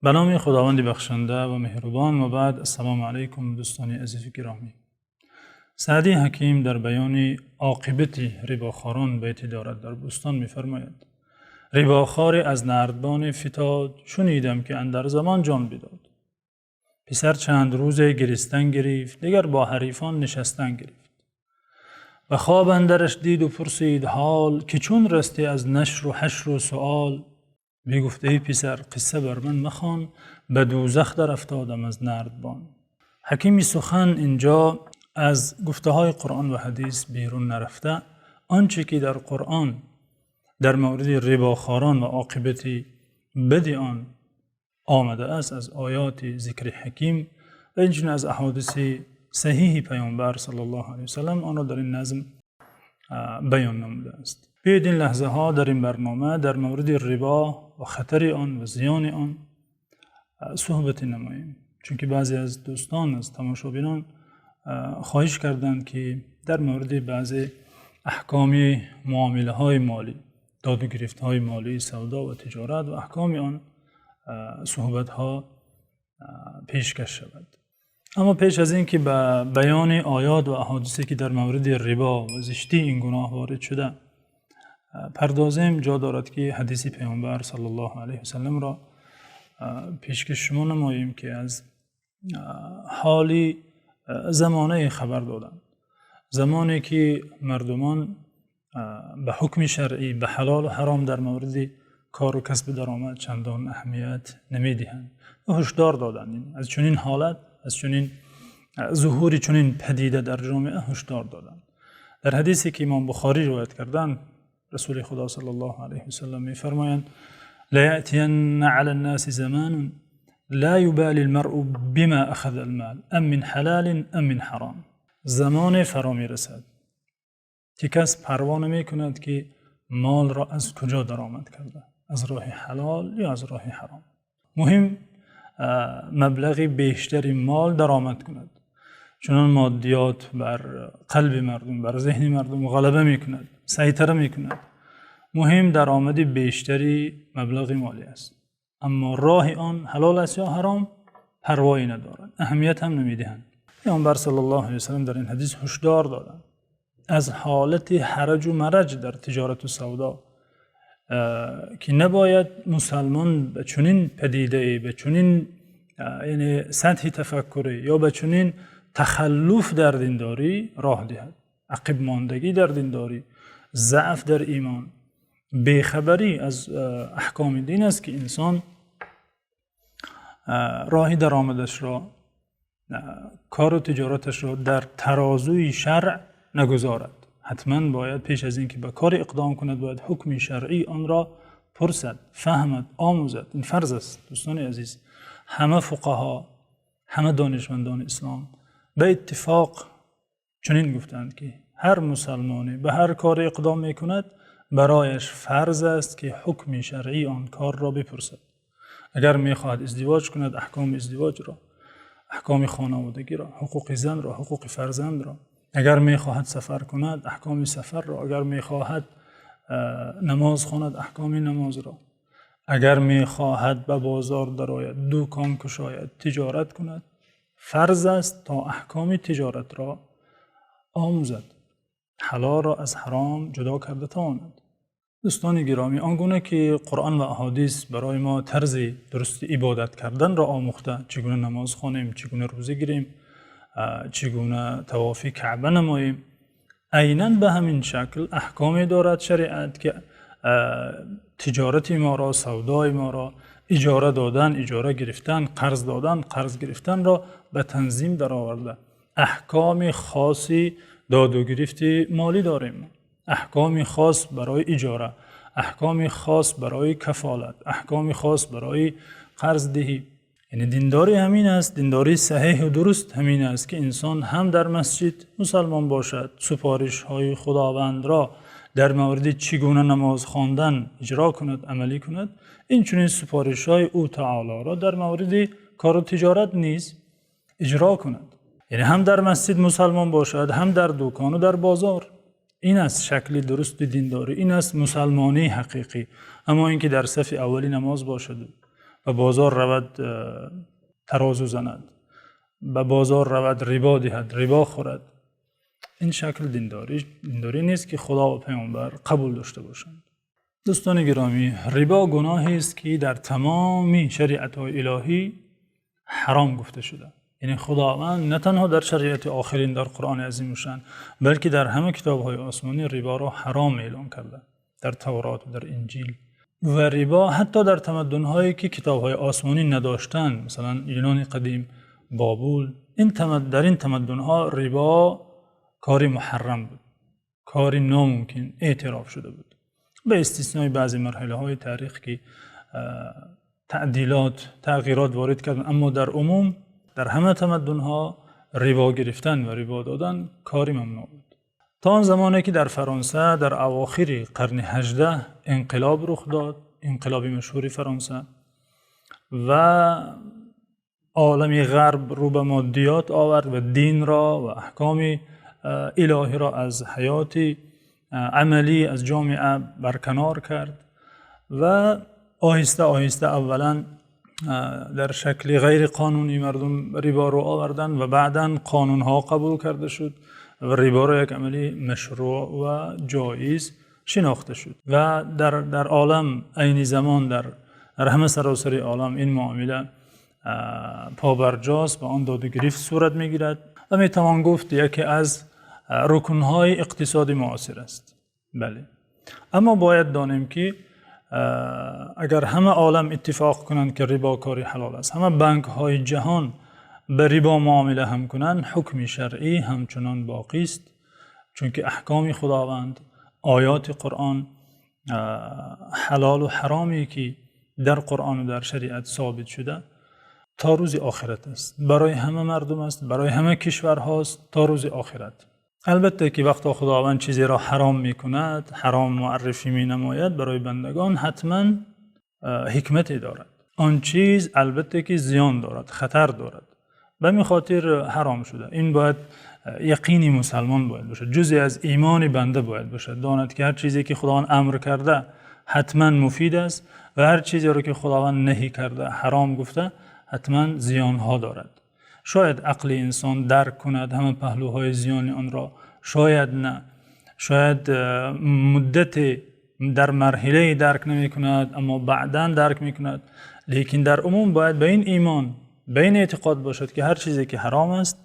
Ба номи Худованди бахшанда ва меҳрубон. Ва баъд, ассалому алайкум, дӯстони азиз ва гиромӣ. Саъдии Ҳаким дар баёни оқибати рибохорон байте дорад дар Бӯстон, мефармояд: Рибохоре аз нардбон фитод, шунидам ки андар замон ҷон бидод. Писар чанд рӯзе гиристан гирифт, дигар бо ҳарифон нишастан гирифт. Ба хоб андараш дид ва пурсид ҳол, ки чун расти аз нашру ҳашру суол? Бигуфт: эй писар, қисса бар ман махон, ба дӯзах дар афтодам аз нардбон. Ҳакими сухан инҷо аз гуфтаҳои Қуръон ва ҳадис берун нарафта, он чи ки дар Қуръон дар мавриди рибохорон ва оқибати бади он омадааст, аз оёти зикри ҳаким ва инчунин аз аҳодиси саҳеҳи Паёмбар саллаллоҳу алайҳи васаллам, онро дар ин назм баён намудааст. Биёед, ин лаҳзаҳо дар ин барнома дар мавриди рибо ва хатари он ва зиёни он суҳбате намоем, чунки баъзе аз дӯстон, аз тамошобинон хоҳиш карданд, ки дар мавриди баъзе аҳкоми муомилаҳои молӣ, доду гирифтҳои молӣ, савдо ва тиҷорат ва аҳкоми он суҳбатҳо пешкаш шавад. Аммо пеш аз инки ба баёни оёт ва аҳодисе, ки дар мавриди рибо ва зиштии ин гуноҳ ворид шуда, пардозем, ҷо дорад, ки ҳадиси Паёмбар саллаллоҳу алайҳи васаллам ро пешкаши шумо намоем, ки аз ҳоли замонае хабар доданд, замоне ки мардумон ба ҳукми шаръӣ, ба ҳалолу ҳаром дар мавриди кору касби даромад чандон аҳамият намедиҳанд ва ҳушдор доданд. Аз чунин ҳолат, аз чунин зуҳури чунин падида дар ҷомеа ҳушдор доданд. Дар ҳадисе, ки имом Бухорӣ ривоят карданд, Расули Худо саллаллоҳу алайҳи васаллам мефармоянд: ليأتين على الناس زمان لا يبالي المرء بما أخذ المال أمن حلال أم من حرام. Замоне фаро мерасад, ки кас парво намекунад, ки молро аз куҷо даромад карда, аз роҳи ҳалол ё аз роҳи ҳаром. Муҳим маблағи бештари мол даромад кунад. Чунон моддиёт бар қалби мардум, бар зеҳни мардум ғалаба мекунад, сайтара мекунад. Муҳим даромади бештари маблағи молӣ аст, аммо роҳи он ҳалол аст ё ҳаром, парвое надорад, аҳамият ҳам намедиҳанд. Паёмбар саллаллоҳу алайҳи васаллам дар ин ҳадис ҳушдор доданд аз ҳолати ҳараҷу мараҷ дар тиҷорату савдо, ки набояд мусалмон ба чунин падидае, ба чунин, яъне, сатҳи тафаккурӣ ё ба чунин тахаллуф дар диндорӣ роҳ диҳад. Ақибмондагӣ дар диндорӣ, заъф дар имон, бехабарӣ аз аҳкоми дин аст, ки инсон роҳи даромадашро, кору тиҷораташро дар тарозуи шаръ нагузорад. Ҳатман бояд пеш аз инки ба кор иқдом кунад, бояд ҳукми шаръии онро пурсад, фаҳмад, омӯзад. Ин фарз аст, дӯстони азиз. Ҳама фуқаҳо, ҳама донишмандони ислом ба иттифоқ чунин гуфтанд, ки ҳар мусалмоне ба ҳар коре иқдом мекунад, барояш фарз аст, ки ҳукми шаръии он корро бипурсад. Агар мехоҳад издивоҷ кунад, аҳкоми издивоҷро, аҳкоми хонаводагиро, ҳуқуқи занро, ҳуқуқи фарзандро. Агар мехоҳад сафар кунад, аҳкоми сафарро. Агар мехоҳад намоз хонад, аҳкоми намозро. Агар мехоҳад ба бозор дарояд, дӯкон кушояд, тиҷорат кунад, фарз аст, то аҳкоми тиҷоратро омӯзад, ҳалолро аз ҳаром ҷудо карда тавонад. Дӯстони гиромӣ, он гуна ки Қуръон ва аҳодис барои мо тарзи дурусти ибодат карданро омӯхта, чӣ гуна намоз хонем, чӣ гуна рӯза гирем, чӣ гуна тавофи Каъба намоем, айнан ба ҳамин шакл аҳкоме дорад шариат, ки тиҷорати моро, савдои моро, иҷора додан, иҷора гирифтан, қарз додан, қарз гирифтанро ба танзим дароварда. Аҳкоми хоси доду гирифти молӣ дорем, аҳкоми хос барои иҷора, аҳкоми хос барои кафолат, аҳкоми хос барои қарздиҳӣ. Яъне диндорӣ ҳамин аст, диндории саҳеҳу дуруст ҳамин аст, ки инсон ҳам дар масҷид мусалмон бошад, супоришҳои Худовандро дар мавриди чӣ гуна намоз хондан иҷро кунад, амалӣ кунад, инчунин супоришҳои ӯ таолоро дар мавриди кору тиҷорат низ иҷро кунад. Яъне ҳам дар масҷид мусалмон бошад, ҳам дар дӯкону дар бозор. Ин аст шакли дурусти диндорӣ, ин аст мусалмонии ҳақиқӣ. Аммо инки дар сафи аввали намоз бошад. Ба бозор равад, тарозу занад, ба бозор равад, рибо диҳад, рибо хӯрад. Ин шакли диндорӣ, диндорӣ нест, ки Худо ва Паёмбар қабул дошта бошанд. Дӯстони гиромӣ, рибо гуноҳест, ки дар тамоми шариатҳои илоҳӣ ҳаром гуфта шудааст. Яъне Худованд на танҳо дар шариати охирин, дар Қуръони азимушшаън, балки дар ҳамаи китобҳои осмонӣ риборо ҳаром эълон кардааст. Дар Таврот, дар Инҷил ва рибо ҳатто дар тамаддунҳое ки китобҳои осмонӣ надоштанд, масалан Юнони қадим, Бобул, ин тамад... дар ин тамаддунҳо рибо кори муҳаррам буд, кори номумкин эътироф шуда буд. Ба истиснои баъзе марҳилаҳои таърих, ки таъдилот, тағйирот ворид карданд, аммо дар умум дар ҳама тамаддунҳо рибо гирифтан ва рибо додан кори мамнӯъ буд. То он замоне ки дар Фаронса дар авохири қарни 18 инқилоб рух дод, инқилоби машҳури Фаронса, ва олами Ғарб рӯ ба моддиёт овард ва динро ва аҳкоми илоҳиро аз ҳаёти амалӣ, аз ҷомеа барканор кард ва оҳиста оҳиста аввалан дар шакли ғайриқонунӣ мардум рибо ро оварданд ва баъдан қонунҳо қабул карда шуд ва риборо як амали машрӯъ ва ҷоиз шинохта шуд ва дар олам айни замон дар ҳама саросари олам ин муомила побарҷост ва он додугирифт сурат мегирад ва метавон гуфт яке аз рукнҳои иқтисоди муосир аст. Бале, аммо бояд донем, ки агар ҳама олам иттифоқ кунанд, ки рибо кори ҳалол аст, ҳама бонкҳои ҷаҳон ба рибо муомила ҳам кунанд, ҳукми шаръӣ ҳамчунон боқӣ аст, чунки аҳкоми Худованд, оёти Қуръон, ҳалолу ҳароме ки дар Қуръон ва дар шариат собит шуда, то рӯзи охират аст, барои ҳама мардум аст, барои ҳама кишварҳост то рӯзи охират. Албатта ки вақте Худованд чизеро ҳаром мекунад, ҳаром муаррифӣ менамояд барои бандагон, ҳатман ҳикмате дорад. Он чиз албатта ки зиён дорад, хатар дорад, ба ҳамин хотир ҳаром шуда. Ин бояд яқини мусулмон бояд бошад, ҷузъе аз имони банда бояд бошад, донад ки ҳар чизе ки Худованд амр карда, ҳатман муфид аст ва ҳар чизеро ки Худованд наҳй карда, ҳаром гуфта, ҳатман зиёнҳо дорад. Шояд ақли инсон дарк кунад ҳама паҳлӯҳои зиёни онро, шояд не, шояд муддате дар марҳилае дарк намекунад, аммо баъдан дарк мекунад. Лекин дар умум бояд ба ин имон, ба ин эътиқод бошад, ки ҳар чизе ки ҳаром аст,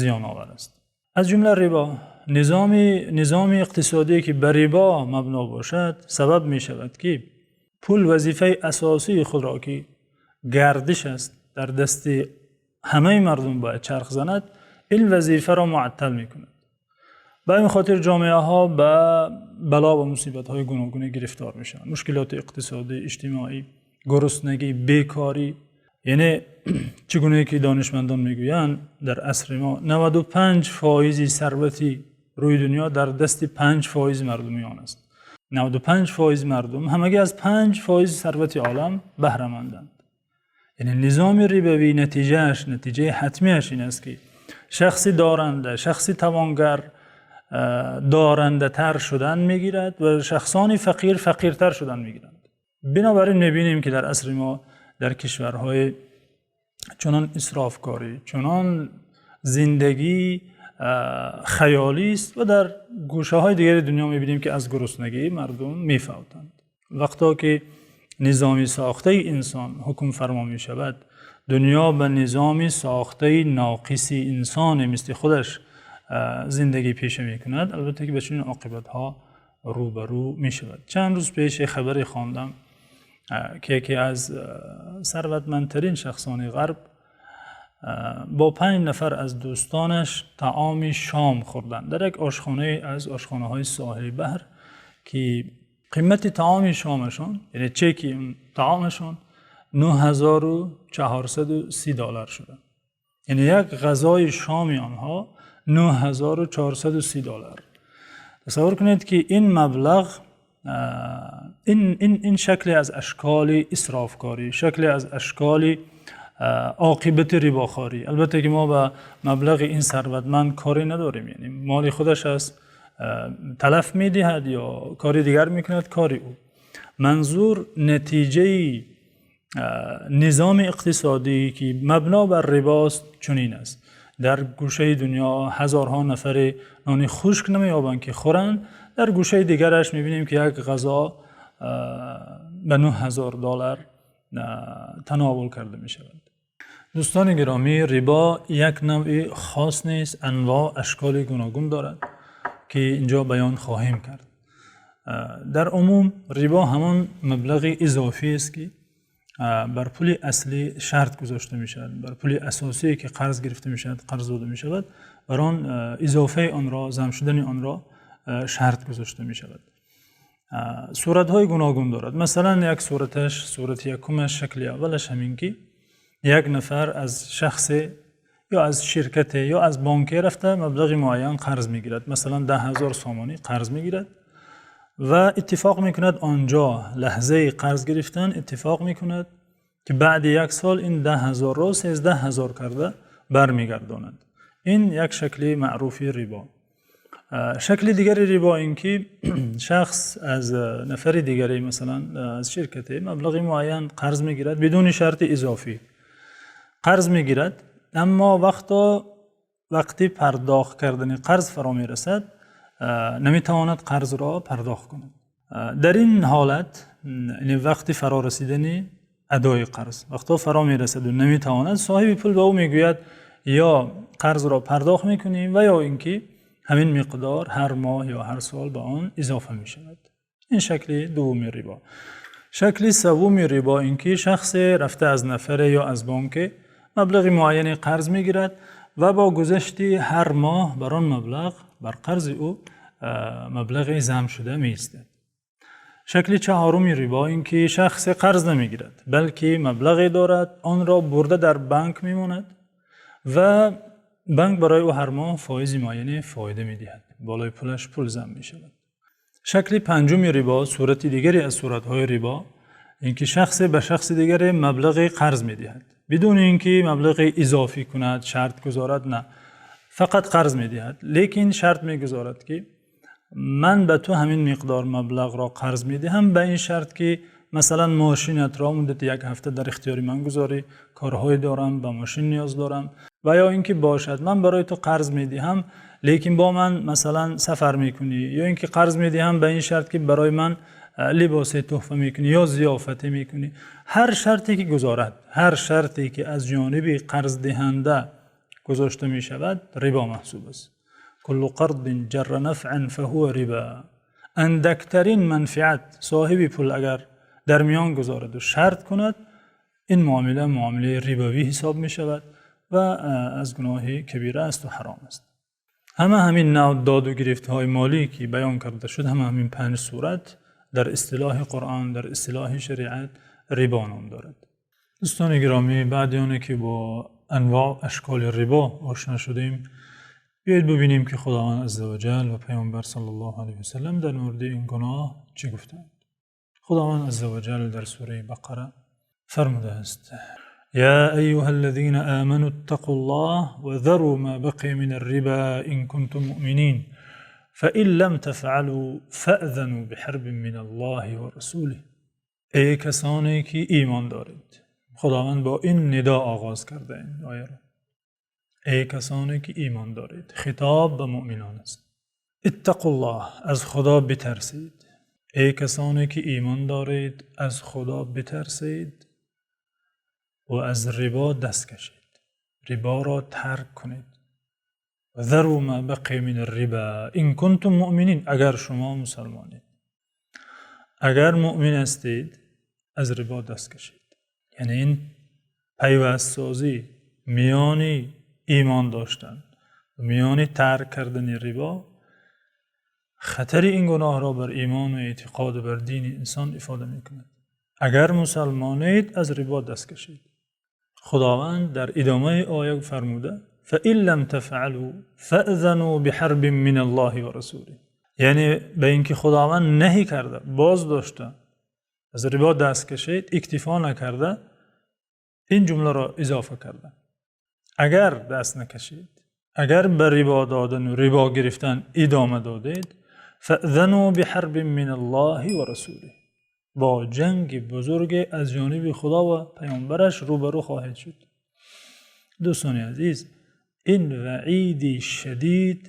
зиёновар аст, аз ҷумла рибо. Низоми иқтисодие ки ба рибо мабно бошад, сабаб мешавад, ки пул вазифаи асосии худро, ки гардиш аст, дар дасти ҳамаи мардум бояд чарх занад, ин вазифаро муаттал мекунад. Ба ҳамин хотир ҷомеаҳо ба бало ва мусибатҳои гуногун гирифтор мешаванд: мушкилоти иқтисодӣ, иҷтимоӣ, гуруснагӣ, бекорӣ. Яъне чӣ гуна ки донишмандон мегӯянд, дар асри мо 95 фоизи сарвати рӯи дунё дар дасти 5 фоизи мардуми он аст. 95 фоизи мардум ҳамагӣ аз 5 фоизи сарвати олам баҳраманданд. Яъне низоми рибавӣ натиҷааш, натиҷаи ҳатмияш ин аст, ки шахси доранда, шахси тавонгар дорандатар шудан мегирад ва шахсони фақир фақиртар шудан мегиранд. Бинобар ин мебинем, ки дар асри мо дар кишварҳои чунон исрофкорӣ, чунон зиндагӣ хаёлӣ аст ва дар гӯшаҳои дигари дунё мебинем, ки аз гуруснагӣ мардум мефавтанд. Вақте ки низоми сохтаи инсон ҳукмфармо мешавад, дунё ба низоми сохтаи ноқиси инсоне мисли худаш зиндагӣ пеша мекунад, албатта ки ба чунин оқибатҳо рӯбарӯ мешавад. Чанд рӯз пеш як хабаре хондам, ки яке аз сарватмандтарин шахсони Ғарб бо панҷ нафар аз дӯстонаш таоми шом хӯрданд дар як ошхонае аз ошхонаҳои соҳили баҳр, ки қимати таоми шомашон, яъне чеки таомашон, 9430 доллар шуда. Яъне як ғазои шоми онҳо 9430 доллар. Тасаввур кунед, ки ин маблағ, ин шакле аз ашколи исрофкорӣ, шакле аз ашколи оқибати рибохорӣ. Албатта ки мо ба маблағи ин сарватманд коре надорем, яъне моли худаш аст, талаф медиҳад ё кори дигар мекунад, кори ӯ. Манзур натиҷаи Низоми иқтисодӣ, ки мабно бар рибост, чунин аст. Дар гӯшаи дунё ҳазорҳо нафар нони хушк намеёбанд, ки хӯранд. Дар гӯшаи дигараш мебинем, ки як ғизо ба $9,000 тановул карда мешавад. Дӯстони гиромӣ, рибо як навъи хос нест, анвоъ, ашколи гуногун дорад, ки инҷо баён хоҳем кард. Дар умум рибо ҳамон маблағи иловагӣ аст, ки бар пули аслӣ шарт гузошта мешавад, бар пули асосие ки қарз гирифта мешавад, қарз дода мешавад, бар он иловаи онро, зам шудани онро шарт гузошта мешавад. Суратҳои гуногун дорад. Масалан, як сураташ, сурати якумаш, шакли аввалаш ҳамин ки як нафар аз шахсе ё аз ширкате ё аз бонке рафта маблағи муайян қарз мегирад. Масалан, 10,000 сомонӣ қарз мегирад ва иттифоқ мекунад он ҷо лаҳзаи қарз гирифтан иттифоқ мекунад, ки баъд як сол ин 10,000-ро 13,000 карда бармегардонад. Ин як шакли маъруфи рибо. Шакли дигари рибо ин ки шахс аз нафари дигаре, масалан аз ширкате, маблағи муайян қарз мегирад, бидуни шарти иловагӣ қарз мегирад, аммо вақти пардохт кардани қарз фаро мерасад, наметавонад қарзро пардохт кунад. Дар ин ҳолат, яъне вақти фаро расидани адои қарз вақте фаро мерасад ва наметавонад, соҳиби пул ба ӯ мегӯяд: ё қарзро пардохт мекунӣ ва ё инки ҳамин миқдор ҳар моҳ ё ҳар сол ба он илова мешавад. Ин шакли дуюми рибо. Шакли сеюми рибо инки шахсе рафта аз нафаре ё аз бонке маблағи муайяне қарз мегирад ва бо гузашти ҳар моҳ бар он маблағ, бар қарзи ӯ маблағе зам шуда меистад. Шакли чаҳоруми рибо инки шахсе қарз намегирад, балки маблағе дорад, онро бурда дар банк мемонад ва банк барои ӯ ҳар моҳ фоизи муайяне фоида медиҳад, болои пулаш пул зам мешавад. Шакли панҷуми рибо, сурати дигаре аз суратҳои рибо, инки шахсе ба шахси дигаре маблағе қарз медиҳад, бидуни инки маблағи иловагӣ кунад, шарт гузорад, не, фақат қарз медиҳад, лекин шарт мегузорад, ки ман ба ту ҳамин миқдор маблағро қарз медиҳам ба ин шарт, ки масалан мошинатро муддати як ҳафта дар ихтиёри ман гузорӣ, корҳое дорам, ба мошин ниёз дорам, ва ё инки бошад, ман барои ту қарз медиҳам, лекин бо ман масалан сафар мекунӣ, ё инки қарз медиҳам ба ин шарт, ки барои ман либосе туҳфа мекунӣ ё зиёфате мекунӣ. Ҳар шарте ки гузорад, ҳар шарте ки аз ҷониби қарздиҳанда гузошта мешавад, рибо маҳсуб аст. كل قرض جر نفعا فهو ربا. Андактарин манфиат соҳиби пул агар дар миён гузорад ва шарт кунад, ин муомила муомилаи рибавӣ ҳисоб мешавад ва аз гуноҳи кабира аст ва ҳаром аст. Ҳама ҳамин навъ доду гирифтҳои молӣ, ки баён карда шуд, ҳама ҳамин панҷ сурат дар истилоҳи Қуръон, дар истилоҳи шариат рибо ном дорад. Дӯстони гиромӣ, баъди оне ки бо анвоъ, ашколи рибо ошно шудем, биёед бубинем, ки Худованд азза ва ҷал ва Паёмбар саллаллоҳу алайҳи васаллам дар мавриди ин гуноҳ чӣ гуфтаанд. Худованд азза ва ҷал дар сураи Бақара фармудааст: يا أيها الذين آمنوا اتقوا الله وذروا ما بقي من الربا إن كنتم مؤمنين، فإن لم تفعلوا فأذنوا بحرب من الله ورسوله. Эй касоне ки имон доред! Худованд бо ин нидо оғоз карда ин ояро. Эй касоне ки имон доред, хитоб ба мӯъминон аст. اتقوا الله, аз Худо битарсед. Эй касоне ки имон доред, аз Худо битарсед ва аз рибо даст кашед, риборо тарк кунед. وذروا ما بقي من الربا إن كنتم مؤمنين. Агар шумо мусулмонед, агар мӯъмин ҳастед, аз рибо даст кашед. Яъне ин пайвастсозӣ миёни имон доштан ва миёни тарк кардани рибо хатари ин гуноҳро бар имон ва эътиқод ва бар дини инсон ифода мекунад. Агар мусулмонед, аз рибо даст кашед. Худованд дар идомаи оя фармуда: فإن لم تفعلوا فأذنوا بحرب من الله ورسوله. Яъне ба инки Худованд наҳй карда, боз дошта, аз рибо даст кашед, иктифо накарда, ин ҷумларо илова карда: агар даст накашед, агар ба рибо додан ва рибо гирифтан идома додед, فأذنوا بحرب من الله ورسوله. Бо ҷанги бузурге аз ҷониби Худо ва паёмбараш рӯбарӯ хоҳед шуд. Дӯстони азиз, ин ваъиди шадид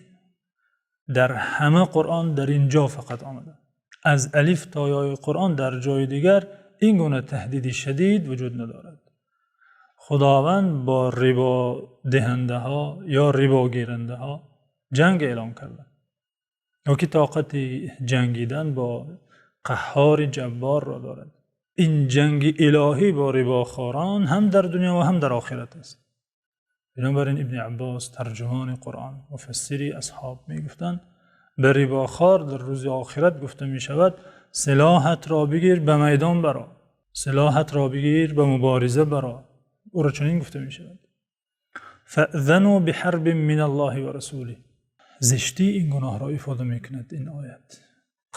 дар ҳамаи Қуръон дар инҷо фақат омада. Аз алиф то ёи Қуръон дар ҷои дигар ин гуна таҳдиди шадид вуҷуд надорад. Худованд бо рибодиҳандаҳо ё рибогирандаҳо ҷанг эълон кардааст. Ӯ ки тоқати ҷангидан бо Қаҳҳори Ҷабборро дорад. Ин ҷанги илоҳӣ бо рибохорон ҳам дар дунё ва ҳам дар охират аст. Бинобар ин Ибни Аббос тарҷумони Қуръон, муфассири асҳоб мегуфтанд: ба рибохор дар рӯзи охират гуфта мешавад: силоҳатро бигир, ба майдон бирав, силоҳатро бигир, ба мубориза бирав. Ӯро чунин гуфта мешавад: فَأْذَنُوا بِحَرْبٍ مِنَ اللَّهِ وَرَسُولِهِ. Зиштии ин гуноҳро ифода мекунад ин оят.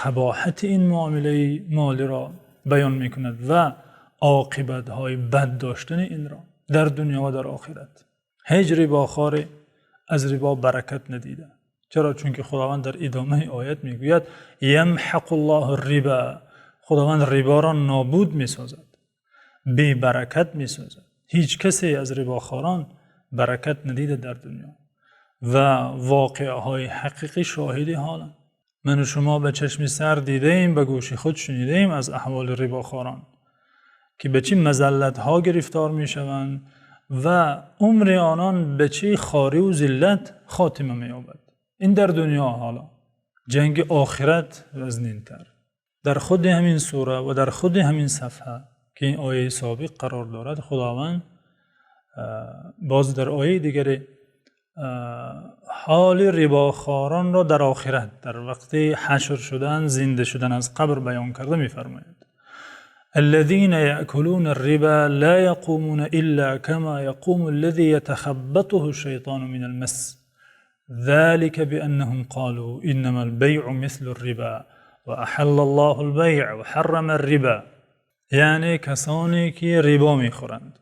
Қабоҳати ин муомилаи молиро баён мекунад ва оқибатҳои бад доштани инро дар дунё ва дар охират. Ҳеҷ рибохоре аз рибо баракат надида. Чаро? Чунки Худованд дар идомаи оят мегӯяд: يَمْحَقُ اللَّهُ الرِّبَا. Худованд риборо нобуд месозад, бебаракат месозад. Ҳеҷ касе аз рибохорон баракат надида дар дунё ва воқеаҳои ҳақиқӣ шоҳиди ҳоланд. Ман ва шумо ба чашми сар дидаем, ба гӯши худ шунидаем аз аҳволи рибохорон, ки ба чӣ мазаллатҳо гирифтор мешаванд ва умри онон ба чӣ хорӣ ва зиллат хотима меёбад. Ин дар дунё, ҳоло ҷанги охират вазнинтар. Дар худи ҳамин сура ва дар худи ҳамин сафҳа, ки ин ояи собиқ қарор дорад, Худованд боз дар ояи дигаре ҳоли рибохоронро дар охират, дар вақти ҳашр шудан, зинда шудан аз қабр баён карда мефармояд: الذين يأكلون الربا لا يقومون إلا كما يقوم الذي يتخبطه الشيطان من المس ذلك بأنهم قالوا إنما البيع مثل الربا وأحل الله البيع وحرم الربا. Яъне касоне ки рибо мехӯранд.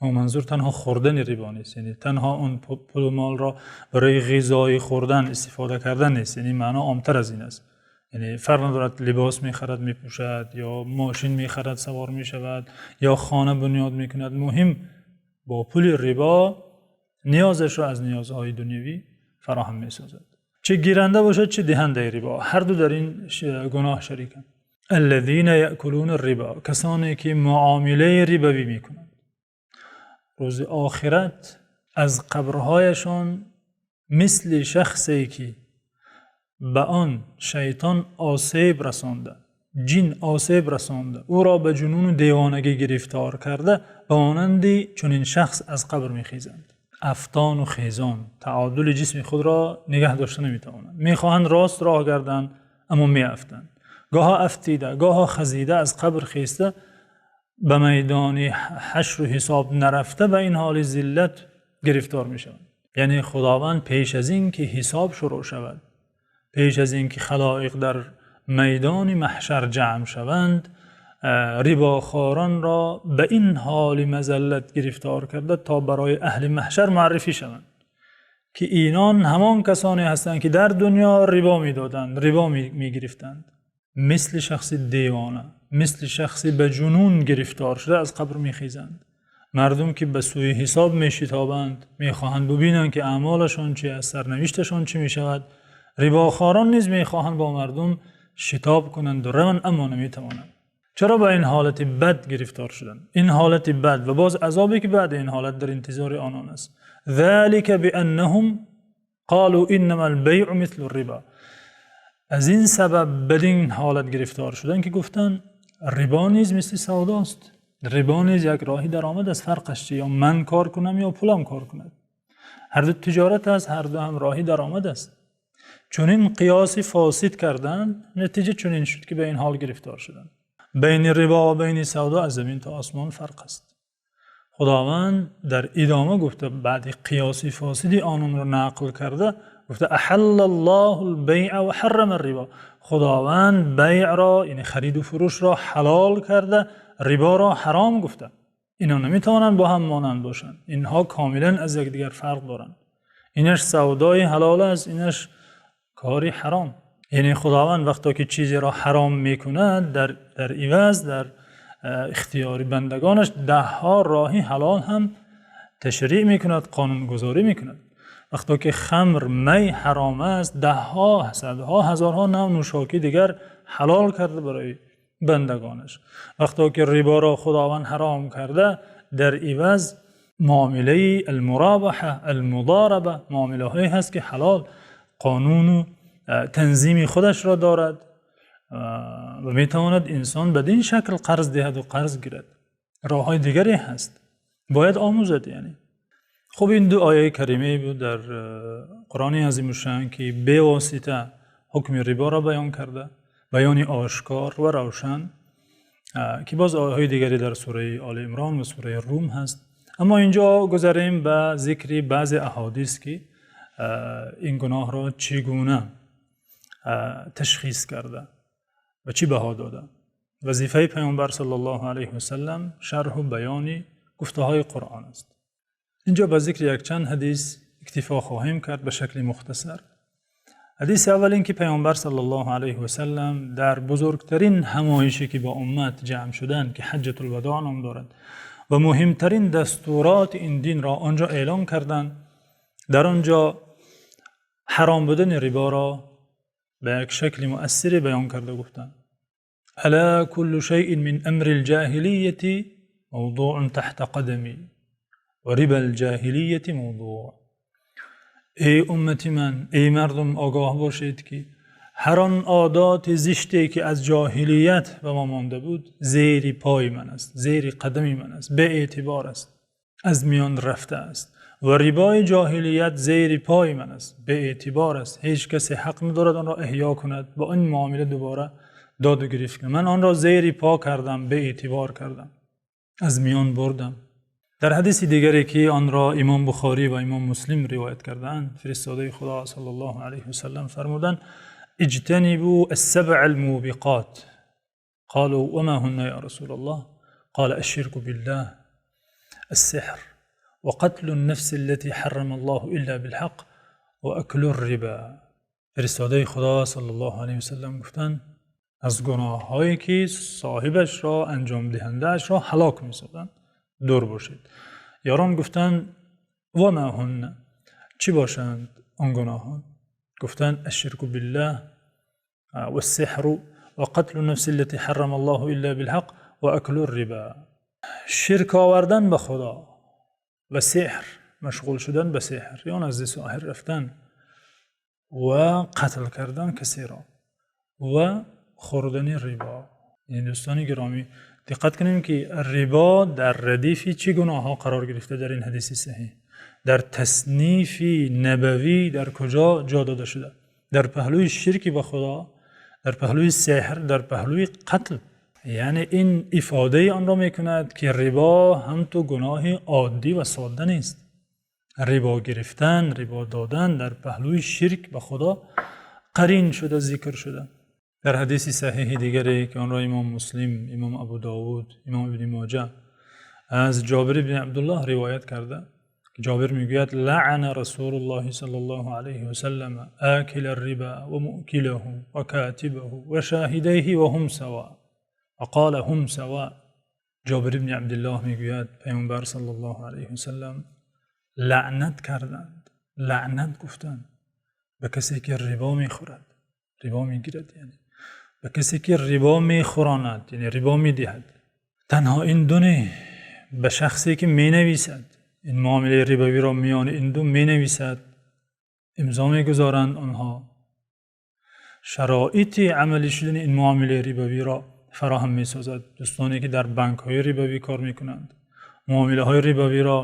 Манзур танҳо хӯрдани рибо нест, яъне танҳо он пулу молро барои ғизои хӯрдан истифода кардан нест, яъне маъно омтар аз ин аст. Яъне фарқ надорад, либос мехарад мепӯшад, ё мошин мехарад савор мешавад, ё хона бунёд мекунад. Муҳим бо пули рибо ниёзашро аз ниёзҳои дунявӣ фароҳам месозад. Чӣ гиранда бошад, чӣ диҳандаи рибо, ҳар ду дар ин гуноҳ шариканд. الذين يأكلون الربا, касоне ки муомилаи рибавӣ мекунанд, рӯзи охират аз қабрҳояшон мисли шахсе ки ба он шайтон осеб расонда, ҷин осеб расонда, ӯро ба ҷунуну девонагӣ гирифтор карда, ба монанди чунин шахс аз қабр мехезанд. Афтону хезон, таъодули ҷисми худро нигаҳ дошта наметавонанд. Мехоҳанд рост роҳ гарданд, аммо меафтанд. Гоҳо афтида, гоҳо хазида аз қабр хеста, ба майдони ҳашру ҳисоб нарафта, ба ин ҳоли зиллат гирифтор мешаванд. Яъне Худованд пеш аз ин ки ҳисоб шурӯъ шавад, пеш аз ин ки халоиқ дар майдони маҳшар ҷамъ шаванд, рибохоронро ба ин ҳоли мазаллат гирифтор карда, то барои аҳли маҳшар муаррифӣ шаванд, ки инон ҳамон касоне ҳастанд, ки дар дунё рибо медоданд, рибо мегирифтанд. Мисли шахси девона, мисли шахсе ба ҷунун гирифтор шуда аз қабр мехезанд. Мардум ки ба сӯи ҳисоб мешитобанд, мехоҳанд бубинанд, ки аъмолашон чи аст, сарнавишташон чӣ мешавад. Рибохорон низ мехоҳанд бо мардум шитоб кунанд ва раванд, аммо наметавонанд. Чаро ба ин ҳолати бад гирифтор шуданд? Ин ҳолати бад ва боз азобе ки баъди ин ҳолат дар интизори онон аст. ذلك بأنهم قالوا إنما البيع مثل الربا. Аз ин сабаб бад ин ҳолат гирифтор шуданд, ки гуфтанд рибо низ мисли савдост, рибо низ як роҳи даромад аст. Фарқаш чи? Ё ман кор кунам, ё пулам кор кунад, ҳар ду тиҷорат аст, ҳар ду ҳам роҳи даромад аст. Чунин қиёси фосид карданд, натиҷа чунин шуд, ки ба ин ҳол гирифтор шуданд. Байни рибо ва байни савдо аз замин то осмон фарқ аст. Худованд дар идома гуфта, баъди қиёси фосиди ононро нақл карда гуфта: أحل الله البيع وحرم الربا. Худованд байъро, яъне хариду фурӯшро ҳалол карда, риборо ҳаром гуфта. Инҳо наметавонанд бо ҳам монанд бошанд, инҳо комилан аз якдигар фарқ доранд. Инаш савдои ҳалол аст, инаш кори ҳаром. Яъне Худованд вақте ки чизеро ҳаром мекунад, дар иваз дар ихтиёри бандагонаш даҳҳо роҳи ҳалол ҳам ташриъ мекунад, қонунгузорӣ мекунад. Вақте ки хамр, май ҳаром аст, даҳҳо, садҳо, ҳазорҳо навъ нӯшокии дигар ҳалол карда барои бандагонаш. Вақте ки риборо Худованд ҳаром карда, дар иваз муомилаи муробаҳа, мудораба, муомилаҳое ҳаст ки ҳалол, қонун ва танзими худашро дорад ва метавонад инсон бад ин шакл қарз диҳад ва қарз гирад. Роҳҳои дигаре ҳаст. Бояд омӯхт яъне. Хуб, ин ду ояи каримае буд дар Қуръони азимушшаън, ки бевосита ҳукми риборо баён карда, баёни ошкор ва равшан, ки боз оятҳои дигаре дар сураи Оли Имрон ва сураи Рум ҳаст. Аммо инҷо гузарем ба зикри баъзе аҳодис, ки ин гуноҳро чӣ гуна ташхис карда ва чӣ баҳо дода. Вазифаи Паёмбар саллаллоҳу алайҳи васаллам шарҳу баёни гуфтаҳои Қуръон аст. Инҷо ба зикри якчанд ҳадис иктифо хоҳем кард ба шакли мухтасар. Ҳадиси аввал ин ки Паёмбар саллаллоҳу алайҳи васаллам дар бузургтарин ҳамоише ки бо уммат ҷамъ шуданд, ки Ҳаҷҷатул Вадоъ ном дорад ва муҳимтарин дастуроти ин динро он ҷо эълон карданд, дар он ҷо ҳаром будани риборо ба як шакли муассире баён карда гуфтанд: ألا كل شيء من أمر الجاهلية موضوع تحت قدمي وربا الجاهلية موضوع. Эй уммати ман, эй мардум, огоҳ бошед, ки ҳар он одоти зиште ки аз ҷоҳилият ба мо монда буд, зери пои ман аст, зери қадами ман аст, беэътибор аст, аз миён рафта аст ва рибои ҷоҳилият зери пои ман аст, беэътибор аст. Ҳеҷ касе ҳақ надорад онро эҳё кунад, бо ин муомила дубора доду гирифт кунад. Ман онро зери по кардам, беэътибор кардам, аз миён бурдам. Дар ҳадиси дигаре ки онро Имом Бухорӣ ва Имом Муслим ривоят кардаанд, фиристодаи Худо саллаллоҳу алайҳи васаллам фармуданд: اجتنبوا السبع الموبقات. قالوا وما هن يا رسول الله؟ قال الشرك بالله، السحر، وقتل النفس التي حرم الله إلا بالحق، وأكل الربا. Фиристодаи Худо саллаллоҳу алайҳи васаллам гуфтанд: аз гуноҳҳое ки соҳибашро, анҷомдиҳандаашро ҳалок месозанд, дур бошед. Ёрон гуфтанд: وما هن؟ Чӣ бошанд он гуноҳон? Гуфтанд: الشرك بالله والسحر وقتل النفس التي حرم الله إلا بالحق وأكل الربا. Ширк овардан ба Худо ва сеҳр, машғул шудан ба сеҳр ё назди соҳир рафтан ва қатл кардан касеро ва хӯрдани рибо. Яъне, дӯстони гиромӣ, диққат кунем, ки рибо дар радифи чӣ гуноҳҳо қарор гирифта дар ин ҳадиси саҳеҳ, дар таснифи набавӣ дар куҷо ҷо дода шуда? Дар паҳлӯи ширки ба Худо, дар паҳлӯи сеҳр, дар паҳлӯи қатл. Яъне ин ифодаи онро мекунад, ки рибо ҳам ту гуноҳи оддӣ ва содда нест. Рибо гирифтан, рибо додан дар паҳлӯи ширк ба Худо қарин шуда зикр шуда. Дар ҳадиси саҳеҳи дигаре ки онро Имом Муслим, Имом Абу Довуд, Имом Ибни Моҷа аз Ҷобир ибни Абдуллоҳ ривоят карда, Ҷобир мегӯяд: لعن رسول الله صلى الله عليه وسلم آكل الربا وموكله وكاتبه وشاهديه وهم سواء وقال هم سواء. Ҷобир ибни Абдуллоҳ мегӯяд: Паёмбар саллаллоҳу алайҳи васаллам лаънат карданд, лаънат гуфтанд ба касе ки рибо мехӯрад, рибо мегирад, яъне ба касе ки рибо мехӯронад, яъне рибо медиҳад. Танҳо ин ду не, ба шахсе ки менависад ин муомилаи рибавиро, миёни ин ду менависад, имзо мегузоранд онҳо, шароити амалӣ шудани ин муомилаи рибавиро фароҳам месозад. Дӯстоне ки дар бонкҳои рибавӣ кор мекунанд, муомилаҳои рибавиро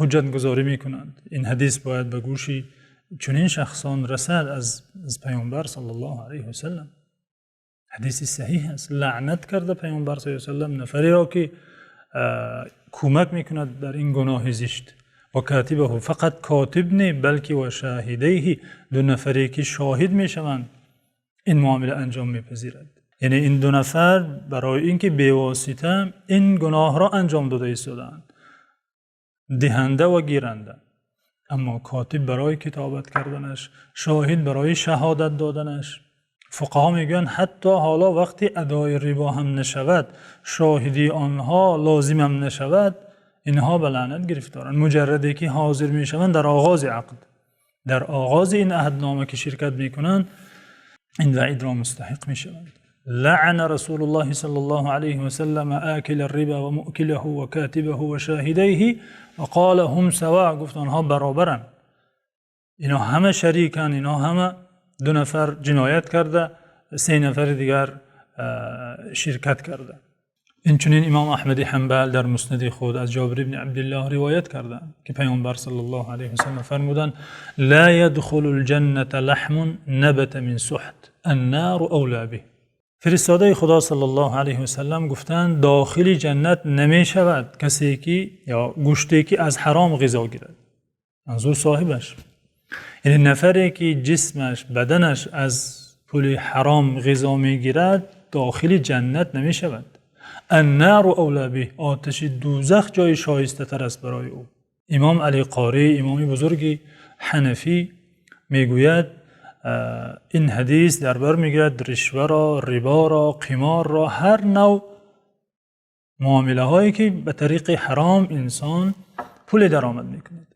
ҳуҷҷатгузорӣ мекунанд, ин ҳадис бояд ба гӯши чунин шахсон расад аз Паёмбар саллаллоҳу алайҳи васаллам. Ҳадиси саҳеҳ аст. Лаънат карда Паёмбар саллаллоҳу алайҳи васаллам нафареро ки кӯмак мекунад дар ин гуноҳи зишт. وكاتبه, фақат котиб не, балки وشاهديه, ду нафаре ки шоҳид мешаванд, ин муомила анҷом мепазирад. Яъне ин ду нафар барои инки бевосита ин гуноҳро анҷом дода истодаанд, диҳанда ва гиранда, аммо котиб барои китобат карданаш, шоҳид барои шаҳодат доданаш. Фуқаҳо мегӯянд, ҳатто ҳоло вақте адои рибо ҳам нашавад, шоҳидии онҳо лозим ҳам нашавад, инҳо ба лаънат гирифторанд. Муҷаррад ки ҳозир мешаванд дар оғози ақд, дар оғози ин аҳднома ки ширкат мекунанд, ин ваъидро мустаҳиқ мешаванд. لعن رسول الله صلى الله عليه وسلم آكل الربا ومؤكله وكاتبه وشاهديه وقال هم سواء. Гуфт, онҳо баробаранд. Инҳо ҳама шариканд, инҳо ҳама ду нафар ҷиноят карда, се нафари дигар ширкат карда. Инчунин имом Аҳмад Ҳанбал дар Муснади худ аз Ҷобир ибни Абдуллоҳ ривоят кардаанд, ки Паёмбар саллаллоҳу алайҳи васаллам фармуданд: لا يدخل الجنة لحم نبت من سحت، النار أولى به. Фиристодаи Худо саллаллоҳу алайҳи васаллам гуфтанд, дохили ҷаннат намешавад касе ки ё гӯште ки аз ҳаром ғизо гирад. Манзур соҳибаш. Яъне нафаре ки ҷисмаш, баданаш аз пули ҳаром ғизо мегирад, дохили ҷаннат намешавад. النار أولى به, оташи дӯзах ҷои шоистатар аст барои ӯ. Имом Алӣ Қорӣ, имоми бузурги ҳанафӣ, мегӯяд, ин ҳадис дар бар мегирад ришваро, риборо, қиморро, ҳар навъ муомилаҳое ки ба тариқи ҳаром инсон пуле даромад мекунад.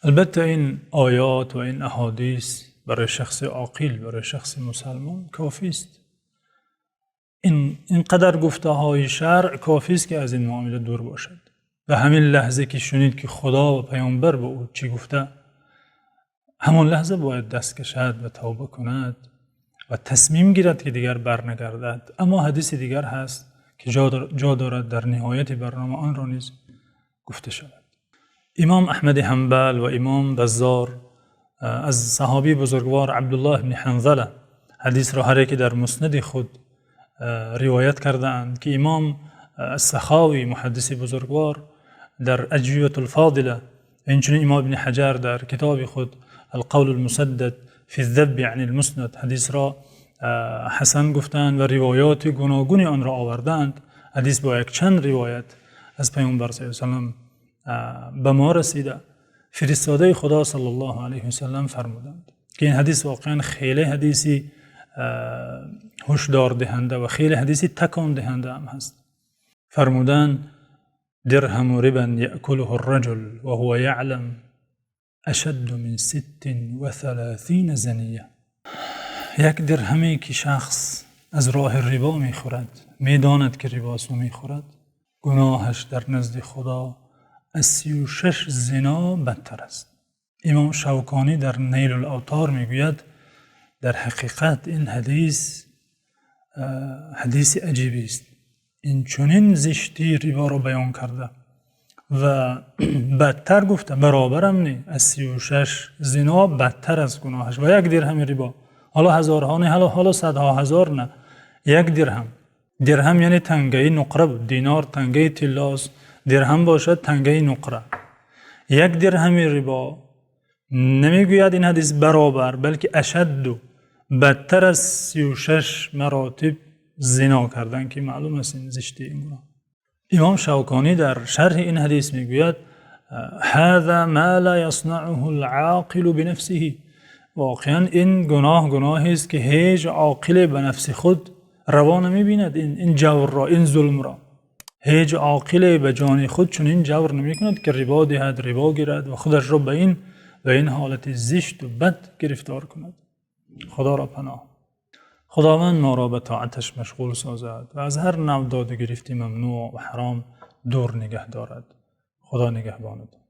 Албатта, ин оёт ва ин аҳодис барои шахси оқил, барои шахси мусалмон кофист. Ин инқадар гуфтаҳои шаръ кофист, ки аз ин муомила дур бошад. Ва ҳамин лаҳза ки шунид, ки Худо ва Паёмбар ба ӯ чӣ гуфта, ҳамон лаҳза бояд даст кашад ва тавба кунад ва тасмим гирад, ки дигар барнагардад. Аммо ҳадиси дигар ҳаст, ки ҷо дорад дар ниҳояти барнома онро низ гуфта шавад. Имом Аҳмади Ҳанбал ва имом Баззор аз саҳобии бузургвор Абдуллоҳ ибни Ҳанзала ҳадисро ҳар яке дар муснади худ ривоят кардаанд, ки имом Саховӣ, муҳаддиси бузургвор, дар Аҷвибатул Фозила, инчунин имом Ибни Ҳаҷар дар китоби худ Алқавлул Мусаддад фи ззабби анил Муснад ҳадисро ҳасан гуфтанд ва ривоёти гуногуни онро овардаанд. Ҳадис бо якчанд ривоят аз Паёмбар саллаллоҳу алайҳи васаллам ба мо расида. Фиристодаи Худо саллаллоҳу алайҳи васаллам фармуданд, ки ин ҳадис воқеан хеле ҳадиси ҳушдордиҳанда ва хеле ҳадиси такондиҳанда ҳам ҳаст. Фармуданд: درهم ربا يأكله الرجل وهو يعلم أشد من 36 زنية. Як дирҳаме ки шахс аз роҳи рибо мехӯрад, медонад ки рибост ва мехӯрад, гуноҳаш дар назди Худо аз 36 зино бадтар аст. Имом Шавконӣ дар Нейлул Автор мегӯяд, дар ҳақиқат ин ҳадис ҳадиси аҷибест. Ин чунин зиштии риборо баён карда ва бадтар гуфта, баробарам не, аз 36 зино бадтар аст гуноҳаш ва як дирҳами рибо. Ҳоло ҳазорҳо не, ҳоло садҳо ҳазор не, як дирҳам. Дирҳам яъне тангаи нуқра буд. Динор тангаи тиллост, дирҳам бошад тангаи нуқра. Як дирҳами рибо, намегӯяд ин ҳадис баробар, балки أشد, бадтар аз 36 маротиб зино кардан, ки маълум аст ин зиштии ин гуноҳ. Имом Шавконӣ дар шарҳи ин ҳадис мегӯяд: هذا ما لا يصنعه العاقل بنفسه. Воқеан ин гуноҳ гуноҳест, ки ҳеҷ оқиле ба нафси худ раво намебинад ин ҷаврро, ин зулмро. Ҳеҷ оқиле ба ҷони худ чунин ҷавр намекунад, ки рибо диҳад, рибо гирад ва худашро ба ин ҳолати зишту бад гирифтор кунад. Худоро паноҳ. Худованд моро ба тоаташ машғул созад ва аз ҳар навъ доду гирифти мамнӯъ ва ҳаром дур нигаҳ дорад. Худо нигаҳбонатон.